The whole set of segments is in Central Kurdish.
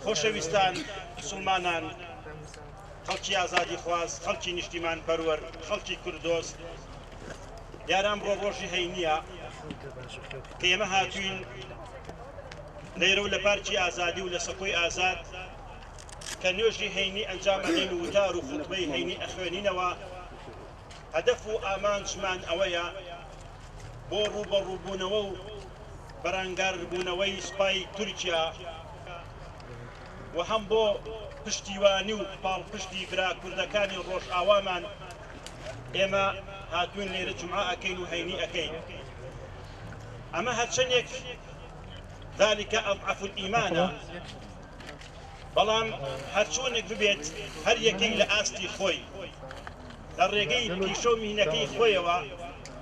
خۆشەویستان، مسوڵمانان، خەڵکی ئازادیخواز، خەڵکی نیشتیمانپەروەر، خەڵکی کورددۆست، دیارە ئەمڕۆ ڕۆژی هەینییە کە ئێمە هاتووین لێرە و لە پارکی ئازادی و لە سەکۆی ئازاد کە نوێژی هەینی ئەنجام ئەدەین و وتار و خوتبەی هەینی ئەخوێنینەوە، هەدەف و ئامانجمان ئەوەیە بۆ ڕووبەڕووبوونەوە و بەرانگاربوونەوەی سوپای تورکیا و هەم بۆ پشتیوانی و پاڵپشتی برا کوردەکانی ڕۆژئاوامان ئێمە هاتووین لێرە جومعە ئەکەین و هەینی ئەکەین. ئەمە هەرچەندێک ذلك اضعف الایمان بەڵام هەرچۆنێک ببێت هەر یەکێک لە ئاستی خۆی لە ڕێگەی پیشە و میهنەکەی خۆیەوە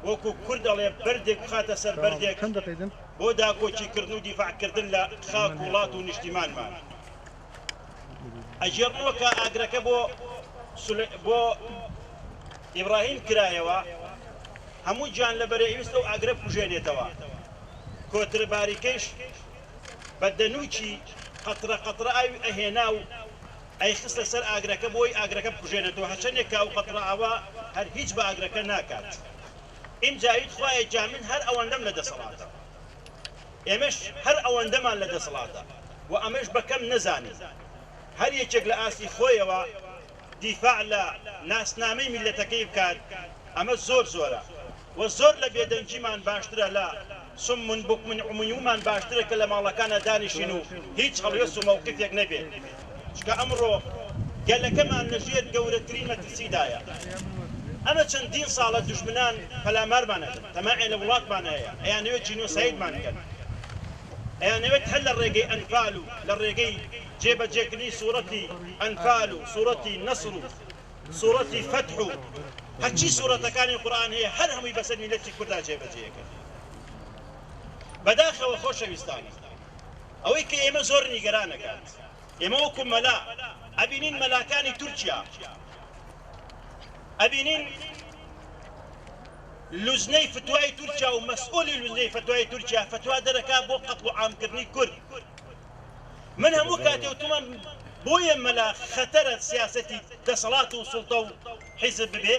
وەکو کورد ئەڵێ بەردێک بخاتە سەر بەردێک بۆ داکۆکیکردن و دیفاعکردن لە خاک و وڵات و نیشتیمانمان. ئەگێڕنەوە کە ئاگرەکە بۆ بۆ ئیبراهیم کرایەوە هەموو گیانلەبەرێ ئەیویست ئەو ئاگرە بکوژێنێتەوە کۆترە باریکەیش بە دەنووکی قەترە قەترە ئاوی ئەهێنا و ئەیخستە سەر ئاگرەکە بۆی ئاگرەکە بکوژێنێتەوە هەرچەندێک کە ئەو قەترە ئاوە هەر هیچ بە ئاگرەکە ناکات ئینجا ویت خوایە گیان من هەر ئەوەندەم لە دەسەڵاتە ئێمەش هەر ئەوەندەمان لە دەسەڵاتە و ئەمەش بە کەم نەزانین هەر یەکێک لە ئاستی خۆیەوە دیفاع لە ناسنامەی میللەتەکەی بکات ئەمە زۆر زۆرە و زۆر لە بێدەنگیمان باشترە لە صم بکم عمیمان باشترە کە لە ماڵەکانا دانیشین و هیچ هەڵوێست و مەوقیفێک نەبێت چونکە ئەمڕۆ گەلەکەمان لە ژێر گەورەترین مەترسیدایە ئەمە چەندین ساڵە دوژمنان پەلامارمان ئەدەن تەماعیان لە وڵاتمان هەیە ئەیانەوێت جینۆسایدمان بکەن ئەیانەوێت هەر لە ڕێگەی ئەنفال و لە ڕێگەی جێبەجێکردنی سوڕەتی ئەنفال و سوڕەتی نەسر و سوڕەتی فەتح و هەرچی سوڕەتەکانی قورئان هەیە هەر هەمووی بەسەر میللەتی کوردا جێبەجێکرد. بەداخەوە خۆشەویستان ئەوەی کە ئێمە زۆر نیگەران ئەکات ئێمە وەکو مەلا ئەبینین مەلاکانی تورکیا ئەبینین لوجنەی فتوای تورکیا و مەسئولی لوجنەی فتوای تورکیا فتوا دەرەکا بۆ قەتڵ و عامکردنی کورد. من هەموو کاتێ وتومە بۆیە مەلا خەتەرە سیاسەتی دەسەڵات و سوڵتە و حیزب ببێ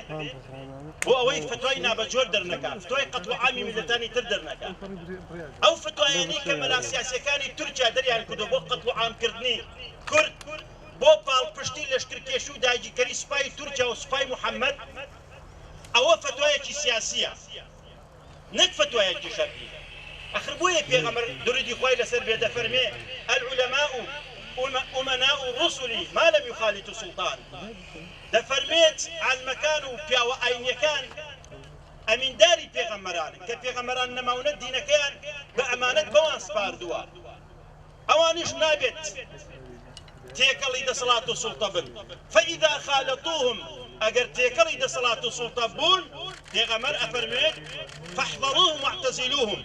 بۆ ئەوەی فتوای نابەجۆر دەرنەکا فتوای قەتڵ و عامی میللەتانی تر دەرنەکا ئەو فتوایانەی کە مەلا سیاسیەکانی تورکیا دەریان کردوە بۆ قەتڵ و عام کردنی کورد بۆ پاڵپشتی لەشکرکێشی و داگیرکەری سوپای تورکیا و سوپای محمد ئەوە فتوایەکی سیاسیە. نەک فەتوایەکی شەرعی ئەخر بۆیە پێغەمبەر درودی خوای لەسەر بێ دەفەرمێ، العلماء امناء الرسل ما لم یخالطوا سلطان، دەفەرمێت عالمەکان و پیاوە ئاینیەکان ئەمینداری پێغەمبەرانن کە پێغەمبەران نەماونە دینەکەیان بە ئەمانەت بەوان سپاردووە. ئەوانیش نابێت تێکەڵی دەسەڵات و سوڵتە بن، فاذا خالطوهم، ئەگەر تێکەڵی دەسەڵات و سوڵتە بوون، پێغەمبەر ئەفەرموێت، فاحذروهم واعتزلوهم،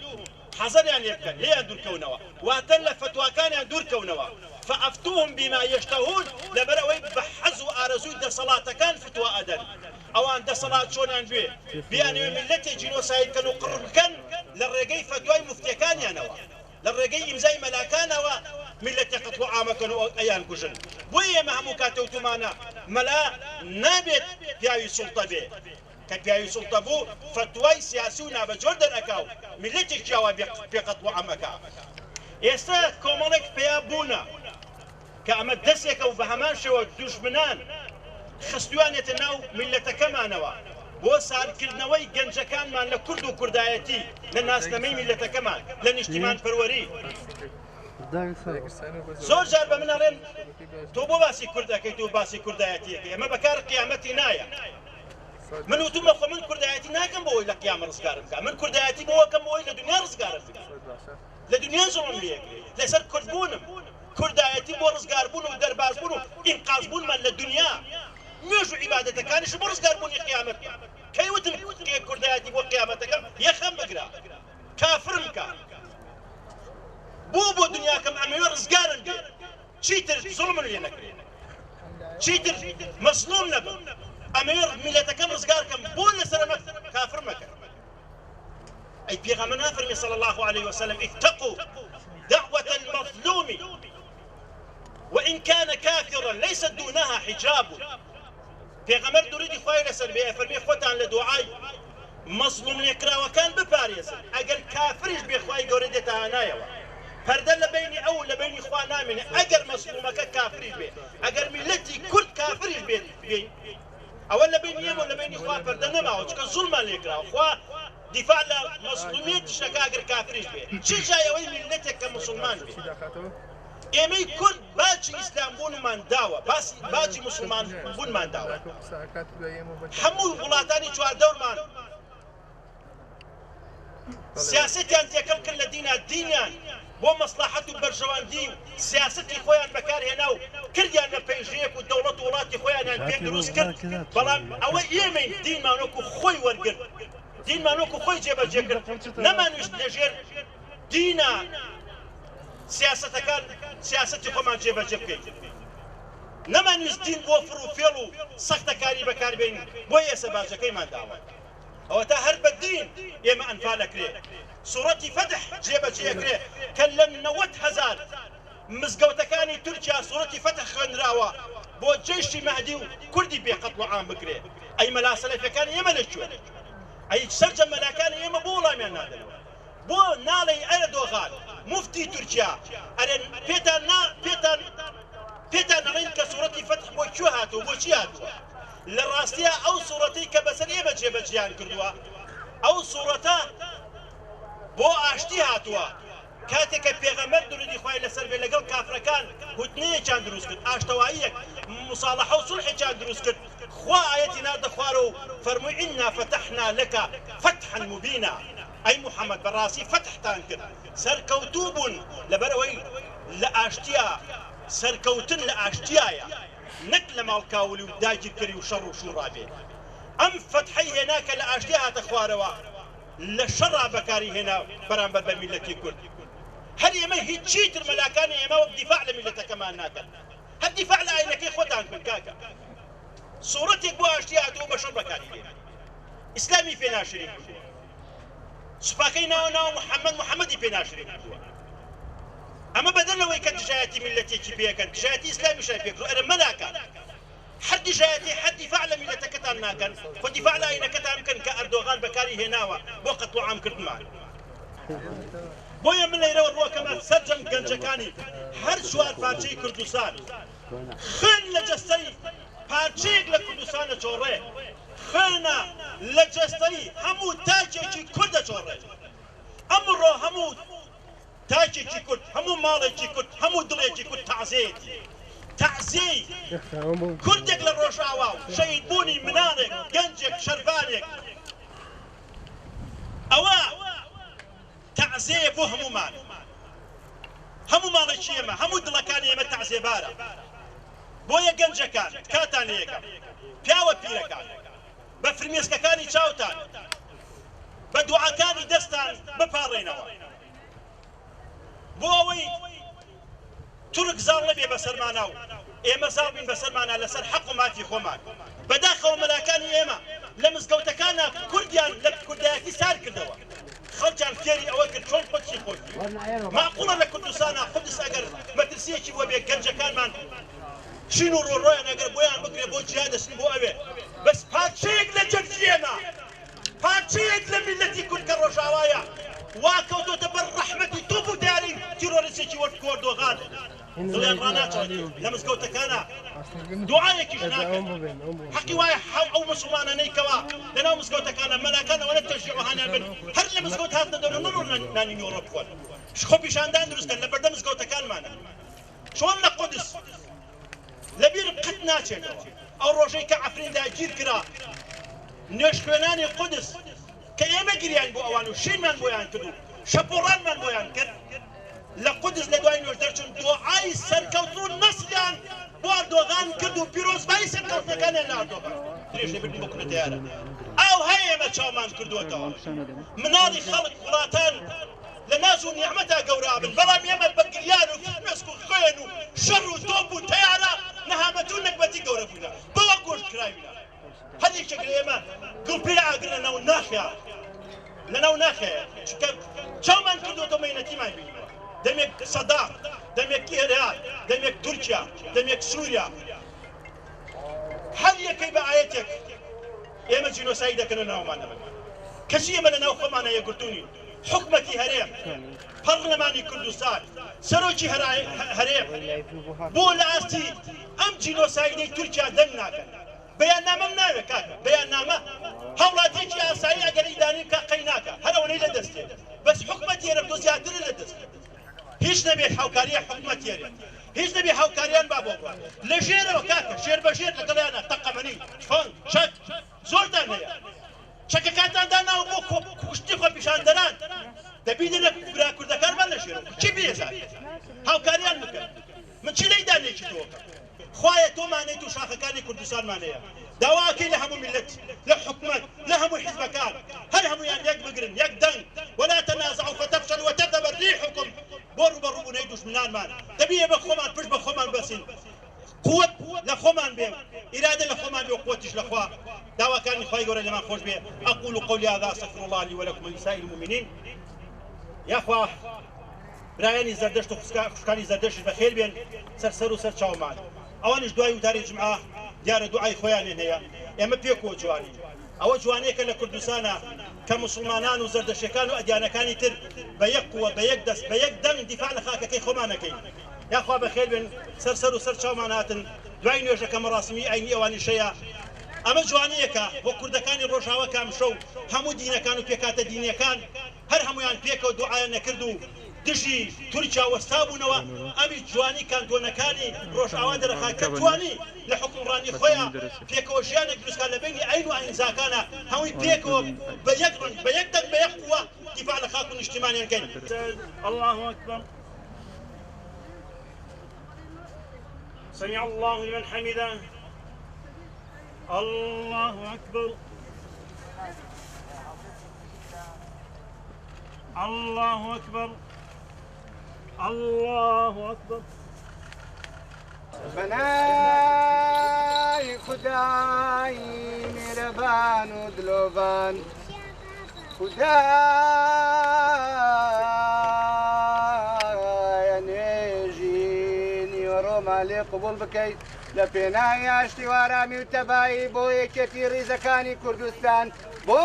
حەزەریان لێ بکەن، لێیان دوورکەونەوە، واتە لە فەتواکانیان دوورکەونەوە، فافتوهم بما یشتهون، لەبەرئەوەی بە حەز و ئارەزووی دەسەڵاتەکان فتوا ئەدەن، ئەوان دەسەڵات چۆنیان بوێ، بیانەوێ میللەتێ جینۆساید بکەن و قڕ بکەن لە ڕێگەی فەتوای موفتیەکانیانەوە. لە ڕێگەی ئیمزای مەلاکانەوە میللەتی قەتڵ و عام ئەکەن و ئەیانکوژن. بۆیە ئێمە هەموو کاتێ وتومانە مەلا نابێت پیاوی سوڵتە بێ. کە پیاوی سوڵتە بوو فەتوای سیاسی و نابەجۆر دەرئەکا و میللەتێکی ئاوا پێ قەتڵ و عام ئەکا. ئێستا کۆمەڵێک پیا بوونە. کە ئەمە دەسێکە و بەهەمان شێوە دوژمنان خستویانێتە ناو میللەتەکەمانەوە بۆ ساردکردنەوەی گەنجەکانمان لە کورد و کوردایەتی، لە ناسنەمەی میللەتەکەمان، لە نیشتیمانپەروەری. زۆر جار بە من ئەڵێن تۆ بۆ باسی کورد ئەکەیت و باسی کوردایەتی ئەکەی، ئەمە بەکار قیامەتی نایە. من وتومە خۆ من کوردایەتی ناکەم بۆ ئەوەی لە قیامە ڕزگارم بکا، من کوردایەتی بۆ ئەکەم بۆ ئەوەی لە دونیا ڕزگارم بکا. لە دونیا زوڵم لێ ئەکرێ لەسەر کورد بوونم، کوردایەتیم بۆ ڕزگار بوون و دەرباز بوون و ئینقاز بوونمان لە دونیا، نوێژ و عیبادەتەکانیشم بۆ ڕزگار بوونی قیامەتمە، کەی وتم کوردایەتی بۆ قیامەتەکەم یەخەم بگرە کافرم کە بۆ بۆ دونیاکەم ئەمەوێ ڕزگارم بێ چیتر زوڵمم لێ نەکرێ چیتر مەزڵوم نەبم ئەمەوێ میلەتەکەم ڕزگار کەم بۆ لەسەر ئەمە کافر مەکەن. ئەی پێغەمبەر نافەرمێ صلی اللە علیە وسلم اتقوا دعوة المظلوم. وإن كان کافرا لیس دونها حجاب، پێغەمبەر دورودی خوای لەسەر بێ ئەفەرمێ خۆتان لە دوعای مەزڵوم لێکراوەکان بپارێزن ئەگەر کافریش بێ خوای گەورە دێتە هانایەوە پەردە لە بەینی ئەو و لە بەینی خوا نامێنێ ئەگەر مەزڵومەکە کافریش بێ ئەگەر میللەتی کورد کافریش بێت بێ ئەوە لە بەینی ئێمە و لە بەینی خوا پەردە نەماوە چونکە زوڵمان لێکراوە خوا دیفاع لە مەزڵومیەتیش ئەکا ئەگەر کافریش بێ چ جای ئەوەی میللەتێک کە موسڵمان بێ. ئێمەی کورد باجی ئیسلام بوونمان داوە، باجی موسڵمان بوونمان داوە. هەموو وڵاتانی چواردەورمان سیاسەتیان تێکەڵ کرد لە دینا، دینیان بۆ مەسڵەحەت و بەرژەوەندی و سیاسەتی خۆیان بەکار هێنا و کردیان بە پەیژەیەک و دەوڵەت و وڵاتی خۆیانیان پێ دروست کرد، بەڵام ئەوە ئێمەین دینمان وەکو خۆی وەرگرت، دینمان وەکو خۆی جێبەجێ کرد، نەمانویست لەژێر دینا سیاسەتەکان سیاسەتی خۆمان جێبەجێ بکەین. نەمانویست دین بۆ فڕ و فێڵ و سەختەکاری بەکار بێنین، بۆیە ئێستا باجەکەیمان داوە. ئەوەتا هەر بە دین ئێمە ئەنفال ئەکرێ، سوڕەتی فەتح جێبەجێ ئەکرێ کە لە 90,000 مزگەوتەکانی تورکیا سوڕەتی فەتح خوێنراوە بۆ جەیشی مەهدی و کوردی پێ قەتڵ و عام بکرێ. ئەی مەلا سەلەفیەکانی ئێمە لە کوێن؟ ئەی سەرجەم مەلاکانی ئێمە بۆ وەڵامیان نادەنەوە؟ بۆ ناڵێی ئەرەدۆغان موفتی تورکیا ئەرێ پێتان نا پێتان پێتان ئەڵێین کە سوڕەتی فەتح بۆ کوێ هاتووە بۆ چی هاتووە لە ڕاستیا ئەو سوڕەتەی کە بەسەر ئێمە جێبەجێیان کردووە ئەو سوڕەتە بۆ ئاشتی هاتووە کاتێک کە پێغەمبەر درودی خوای لەسەر بێ لەگەڵ کافرەکان هودنەیەکیان دروست کرد ئاشتەواییەک موساڵەحە و سوڵحێکیان دروست کرد خوا ئایەتی ناردە خوارەوە و فەرمووی انا فتحنا لک فتحا مبینا ئەی موحەمەد بەڕاستی فەتحتان کرد، سەرکەوتوو بوون، لەبەرئەوەی لە ئاشتیا سەرکەوتن لە ئاشتیایە نەک لە ماڵکاولی و داگیرکەری و شەڕ و شوڕا بێ. ئەم فەتحەی هێنا کە لە ئاشتیا هاتە خوارەوە لە شەڕا بەکاری هێنا بەرامبەر بە میللەتی کورد. هەر ئێمە هیچی تر مەلاکانی ئێمە وەک دیفاع لە میللەتەکەمان ناکەن. هەر دیفاع لە ئاینەکەی خۆتان بکەن کاکە. سوڕەتێک بۆ ئاشتی هاتووە بە شەڕ بەکاری دێنن. ئیسلامی پێ ناشرین کردووە. سوپاکەی ناوە ناوە محەمەد محەمەدی پێ ناشرین کردووە. ئەمە بەدەر لەوەی کە دژایەتی میللەتێکی پێ ئەکەن، دژایەتی ئیسلامیشیان پێ کردووە. ئەرێ مەلاکان هەر دژایەتی هەر دیفاع لە میللەتەکەتان ناکەن، خۆ دیفاع لە ئاینەکەتان بکەن کە ئەردۆغان بەکاری هێناوە بۆ قەتڵوعام کردنمان. بۆیە من لەیرەوە ڕووەکەمە سەرجەم گەنجەکانی هەر چوار پارچەی کوردستان، خوێن لە جەستەی پارچەیەک لە کوردستان ئەچۆڕێ، خوێنە لە جەستەی هەموو تاکێکی کورد دەچۆڕێت. ئەمڕۆ هەموو تاکێکی کورد، هەموو ماڵێکی کورد، هەموو دڵێکی کورد تەعزێیەتی. تەعزێی کوردێک لە ڕۆژئاوا و شەهیدبوونی مناڵێک، گەنجێک، شەرڤانێک، ئەوە تەعزێیە بۆ هەموومان. هەموو ماڵێکی ئێمە، هەموو دڵەکانی ئێمە تەعزێبارە. بۆیە گەنجەکان تکاتان لێ ئەکەم، پیاوە پیرەکان، بە فرمێسکەکانی چاوتان، بە دوعاکانی دەستان بپاڕێنەوە بۆ ئەوەی تورک زاڵ نەبێ بەسەرمانا و ئێمە زاڵ بین بەسەرمانا لەسەر حەق و مافی خۆمان. بەداخەوە مەلاکانی ئێمە لە مزگەوتەکانا کوردیان لە کوردایەتی سار کردەوە. خەڵکیان فێری ئەوە کرد چۆن قودسی خۆش بوێ. ماقوڵە لە کوردستانا قودس ئەگەر مەترسیەکی بۆ بێ گەنجەکانمان شین و ڕۆڕۆیان ئەگەر بۆیان بکرێ بۆ جیا دەچن بۆ ئەوێ بەس پارچەیەک لە جەرگی ئێمە پارچەیەک لە میللەتی کورد کە ڕۆژاوایە وا کەوتۆتە بەر ڕەحمەتی تۆپ و تەیارەی تیرۆریستێکی وەک ئەردۆغان دڵیان ڕاناچڵەکێ لە مزگەوتەکانا دوعایەکیش ناکەن حەقی وایە ئەو موسڵمانانەی کەوا لەناو مزگەوتەکانە مەلاکان ئەوەنە تەشجیع و هانیان بن هەر لە مزگەوت هاتنە دەرەوە نەڕۆن نانی نیوەڕۆ بخۆن خۆپیشاندان دروست کەن لە بەردەم مزگەوتەکانمانە چۆن لە قودس لەبیرم قەت ناچێتەوە ئەو ڕۆژەی کە عەفرین داگیر کرا نوێژخوێنانی قودس کە ئێمە گریاین بۆ ئەوان و شینمان بۆیان کرد و شەپۆڕانمان بۆیان کرد لە قودس لە دوای نوێژ دەرچوون دوعای سەرکەوتن و نەسریان بۆ ئەردۆغان کرد و پیرۆزبایی سەرکەوتنەکانیان لە ئەردۆغان درێژەی بردن بۆ کونە تەیارە ئاو هەیە ئێمە چاومان کردووەتەوە مناڵی خەڵک وڵاتان لە ناز و نیعمەتا گەورە ئەبن بەڵام ئێمە بە گریان و فرمێسک و خوێن و شەڕ و تۆپ و تەیارە نەهامەتی و نەگبەتی گەورە بووینە بەوە گۆشت کراوینە هەر یەکێک لە ئێمە گڵپێ ئاگر لەناو ناخیا لەناو ناخیایە چونکە چاومان کردووەتەوە مەینەتیمان بینیوە. دەمێک سەدام، دەمێک ئێران، دەمێک تورکیا، دەمێک سوریا، هەر یەکەی بە ئایەتێک ئێمە جینۆساید دەکەن و لەناومان دەبەن. کەچی ئێمە لەناو خۆمانا یەکگرتوو نین. حکومەتی هەرێم، پەڕلەمانی کوردستان، سەرۆکی هەرێم بۆ لە ئاستی ئەم جینۆسایدەی تورکیا دەنگ ناکەن؟ بەیاننامەم ناوێ کاکە بەیاننامە هاوڵاتیەکی ئاسایی ئەگەر ئیدانەی بکا قەی ناکا هەر ئەوەنەی لە دەست تێ بەس حکومەت یەرم تۆ زیاترت لە دەست تێ هیچ نەبێت هاوکاریە حکومەت یەرێ هیچ نەبێ هاوکاریان با بۆ بڕا لە ژێرەوە کاکە ژێر بە ژێر لەگەڵیانە تەقەمەنی تفەنگ چەک زۆرتان هەیە چەکەکانتان داناوە بۆ کوشتنی خۆپیشاندەران دەبی دەنە برا کوردەکانمان لە ژێرەوە کێ پێ ئەزانێ هاوکاریان بکەن من چی لە ئیدانەیەکی تۆ ئەکەم خوایە تۆ مانەیت و شاخەکانی کوردستانمان هەیە داوا ئەکەین لە هەموو میللەت لە حکومەت لە هەموو حیزبەکان هەر هەموویان یەک بگرن یەک دەنگ ولا تنازعوا فتفشلوا وتذهب ريحكم بۆ ڕووبەڕووبوونەوەی دوژمنانمان دەبی ئێمە خۆمان پشت بە خۆمان بەسین قوت لە خۆمان بێ و ئیرادە لە خۆمان بێ و قوتیش لە خوا داواکانی خوای گەورە لێمان خۆش بێ اقول قولي هذا استغفر الله لي ولكم ولسائر المؤمنين یاخوا برایانی زەردەشت و خوشکانی زەردەشتیش بەخێر بێن سەر سەر و سەر چاومان. ئەوانیش دوای وتاری جومعە دیارە دوعای خۆیانیان هەیە. ئێمە پێکەوە جوانین. ئەوە جوانیەکە لە کوردستانا کە موسڵمانان و زەردەشتیەکان و ئەدیانەکانی تر بە یەک قوە، بە یەک دەست، بە یەک دەنگ دیفاع لە خاکەکەی خۆمان ئەکەین. یاخوا بەخێر بێن سەر سەر و سەر چاومان هاتن. دوای نوێژەکە مەڕاسیمی ئاینی ئەوانیش هەیە. ئەمە جوانیەکە بۆ کوردەکانی ڕۆژاوا کە ئەمشەو هەموو دینەکان و پێکهاتە دینیەکان هەر هەموویان پێکەوە دوعایان نەکرد و دژی تورکیا وەستابوونەوە، ئەمیش جوانی کانتۆنەکانی ڕۆژئاوا دەرەخا کە توانی لە حوکمڕانی خۆیا پێکەوە ژیانێک دروست کا لە بەینی ئاین و ئاینزاکانا هەمووی پێکەوە بە یەک ڕەنگ بە یەک دەنگ بە یەک قوە دیفاع لە خاک و نیشتیمانیان کەین. اللە اکبر سمع اللە لمن حمده. اللە اکبر. الله اکبر الله اکبر. بەناوی خودای میرەبان و دلۆڤان خودایە نوێژی نیوەڕۆمان لێ قبوڵ بکەیت لە پێناوی ئاشتی و ئارامی و تەبایی بۆ یەکێتی ڕیزەکانی کوردستان بۆ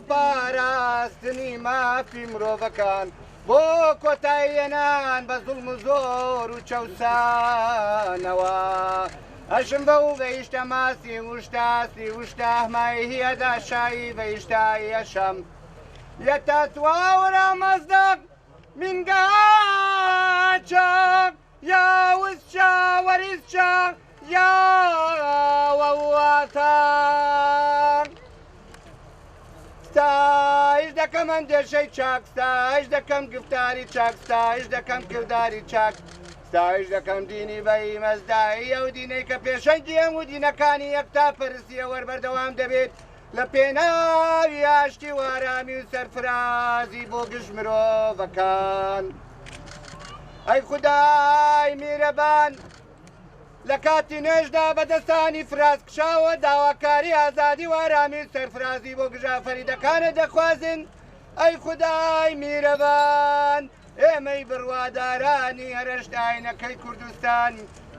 پاراستنی مافی مرۆڤەکان، بۆ کۆتاییهێنان بە زوڵم و زۆر و چەوسانەوە. ئەشم بە و بەیشتە ماسی وشتاسی وشتاهمای هیەدا شایی بەیشتای ئەشەم یەتا تواورا مەزدەق مینگاچە یا وسچە وەریسچە یا وەواتە. ستایش دەکەم ئەندێشەی چاک، ستایش دەکەم گفتاری چاک، ستایش دەکەم کرداری چاک، ستایش دەکەم دینی بەی مەزدایی، ئەو دینەی کە پێشەنگی هەموو دینەکانی یەکتاپەرستییە وەر بەردەوام دەبێت لە پێناوی ئاشتی و ئارامی و سەرفرازی بۆ گشت مرۆڤەکان. ئەی خودای میرەبان، لە کاتی نوێژدا بە دەستانی فراز کشاوە داواکاری ئازادی و ئارامی و سەرفرازی بۆ گژ ئافەریدەکانت دەخوازین. ئەی خودای میرەبان، ئێمەی بڕوادارانی هەرەشت ئاینەکەی کوردستان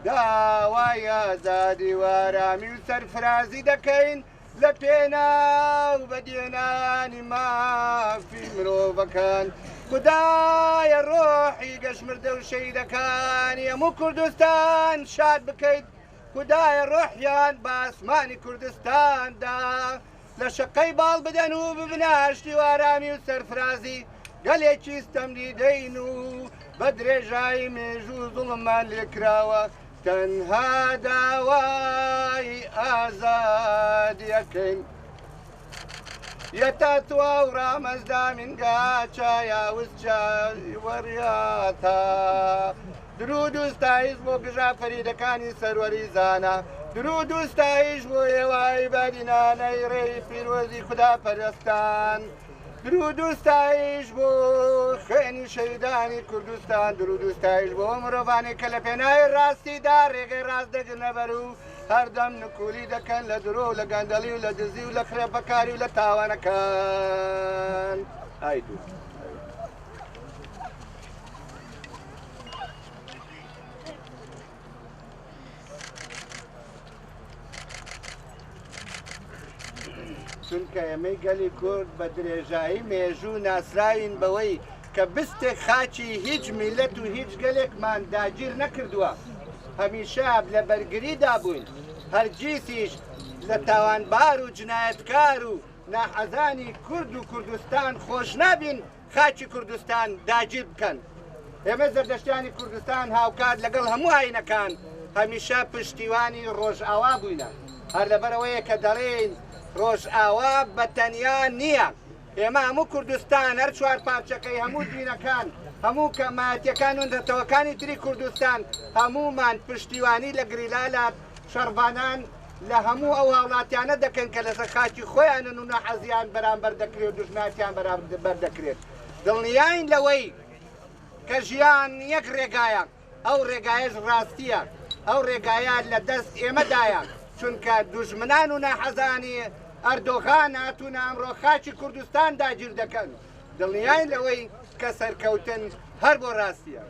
داوای ئازادی و ئارامی و سەرفرازی دەکەین لە پێناو بەدیهێنانی مافی مرۆڤەکان. خودایە ڕۆحی گەشمردە و شەهیدەکانی هەموو کوردستان شاد بکەیت. خودایە ڕۆحیان بە ئاسمانی کوردستاندا لە شەقەی باڵ بدەن و ببنە ئاشتی و ئارامی و سەرفرازی. گەلێکی ستەمدیدەین و بە درێژایی مێژوو زوڵممان لێکراوە. تەنها داوای ئازادی ئەکەین. یەتا تواو ڕامەزدا منگاچا یاوزچا وەریاتا. درود و ستایش بۆ گژا فەریدەکانی سەروەری زانا. درود و ستایش بۆ ئێوە بادینانەی ڕێی پیرۆزی خودا پەرستان. درود و ستایش بۆ خوێنی شەهیدانی کوردستان. درود و ستایش بۆ ئەو مرۆڤانەی کە لە پێناوی ڕاستیدا ڕێگەی ڕاست دەگرنەبەر و هەردەم نکولی دەکەن لە درۆ و لە گەندەڵی و لە دزی و لە خرێپەکاری و لە تاوانەکان. ئای دوو. چونکە ئێمەی گەلی کورد بە درێژایی مێژوو ناسراوین بەوەی کە بستێک خاکی هیچ میللەت و هیچ گەلێکمان داگیر نەکردووە، هەمیشە لە بەرگریدا بووین، هەرگیزیش لە تاوانبار و جنایەتکار و ناحەزانی کورد و کوردستان خۆش نابین خاکی کوردستان داگیر بکەن. ئێمە زەردەشتیانی کوردستان هاوکات لەگەڵ هەموو ئاینەکان هەمیشە پشتیوانی ڕۆژئاوا بووینە. هەر لەبەرئەوەیە کە دەڵێین ڕۆژئاوا بە تەنیا نییە. ئێمە هەموو کوردستان، هەر چوار پارچەکەی، هەموو دینەکان، هەموو کەمایەتیەکان و نەتەوەکانی تری کوردستان، هەموومان پشتیوانی لە گریلا، لە شەڕڤانان، لە هەموو ئەو هاوڵاتیانە دەکەن کە لەسەر خاکی خۆیانن و ناحەزیان بەرامبەر دەکرێت و دوژمنایەتیان بەرامبەر دەکرێت. دڵنیاین لەوەی کە ژیان یەک ڕێگایە، ئەو ڕێگایەش ڕاستییە، ئەو ڕێگایە لە دەست ئێمەدایە، چونکە دوژمنان و ناحەزانی ئەردۆغان هاتوونە ئەمڕۆ خاکی کوردستان داگیر دەکەن، دڵنیاین لەوەی کە سەرکەوتن هەر بۆ ڕاستییە.